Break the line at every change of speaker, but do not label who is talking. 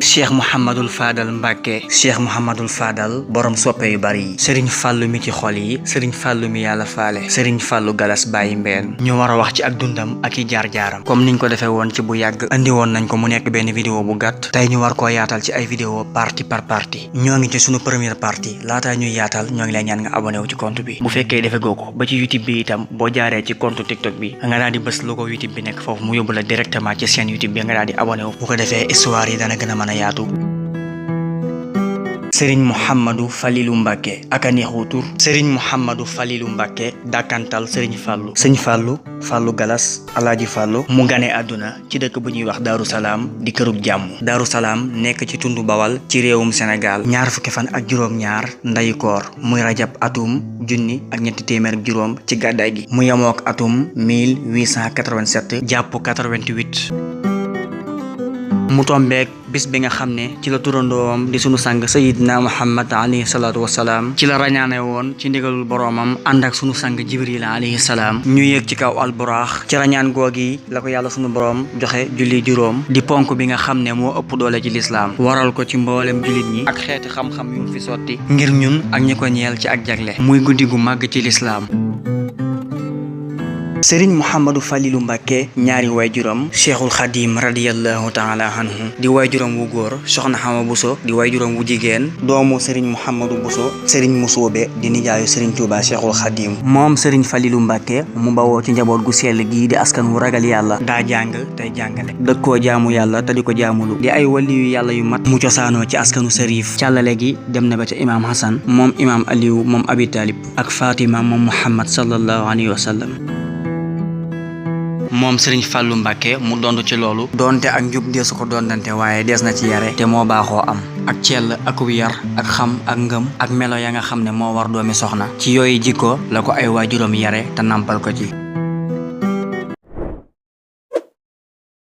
Cheikh Mouhamadul Fadal Mbacke Cheikh Mouhamadul Fadal borom soppe yu bari yi Serigne Fallou mi ci xol yi Serigne Fallou mi yàlla faale Serigne Fallou Galas Baye Mbène ñu war a wax ci ak dundam ak i jaar-jaaram comme niñ ko defee woon ci bu yàgg andi woon nañ ko mu nekk benn vidéo bu gàtt tey ñu war koo yaatal ci ay vidéo partie par partie ñoo ngi ci sunu première partie laataa ñuy yaatal ñoo ngi lay ñaan nga abonné wu ci compte bi bu fekkee defe goo ko ba ci YouTube bi itam boo jaaree ci compte TikTok bi nga daal di bës logo YouTube bi nekk foofu mu yóbbu la directement ci chaîne YouTube bi nga daal di abonné wu bu ko defee histoire yi dana gën a mën a yaatu. Serigne Mouhamadou Falilou Mbacke ak a neexu tur Serigne Mouhamadou Falilou Mbacke dàkkantal Serigne Fallou Sëñ Fallou Fallou Galas Alaaji Fallou mu gane àdduna ci dëkk bu ñuy wax Daaru Salaam di kërug jàmm Daaru Salaam nekk ci tundu Bawal ci réewum Sénégal ñaar fukki fan ak juróom-ñaar ndayi koor muy rajab atum junni ak ñetti téeméer ak juróom ci gàddaay gi mu yemook atum 1887 jàpp 88 mu tombeek bis bi nga xam ne ci la turandoom di sunu sang sayidna Muhammad alayhi salaatu wasalaam ci la rañaane woon ci ndigalul boroomam ànd ak sunu sang Jibril alayhi salaam ñu yéeg ci kaw alburaax ci rañaan googi la ko yàlla sunu boroom joxe julli juróom di ponk bi nga xam ne moo ëpp doole ci lislaam waral ko ci mboolem jullit ñi ak xeeti xam-xam yu fi sotti ngir ñun ak ñi ko ñeel ci ak jagle muy guddi gu màgg ci lislaam Serigne Mouhamadou Falilou Mbacke ñaari waajuram Cheikhul Khadim radiyallahu taala anhu di waajuram wu góor soxna Xama Bousso di waajuram wu jigéen doomu Serigne Mouhamadou Bousso Serigne Musoobe di nijaayu Serigne Touba Cheikhul Khadim moom Serigne Falilou Mbacke mu bawoo ci njaboot gu sell gii di askan wu ragal yàlla daa jàng tey jàngale dëkkoo jaamu yàlla te di ko jaamulu di ay waliyu yàlla yu mat mu cosaanoo ci askanu Serif càllale gi dem na ba ca imaam Hassan moom imaam Aliou moom Abi Talib ak Fatima moom Muhammad sallallahu alayhi wa sallam moom Serigne Fallou Mbacke mu dond ci loolu doonte ak njub deesu ko dondante waaye dees na ci yare te moo baaxoo am ak cell ak yar ak xam ak ngëm ak melo ya nga xam ne moo war doomi soxna ci yooyu jikko la ko ay waajuram yare te nampal ko ci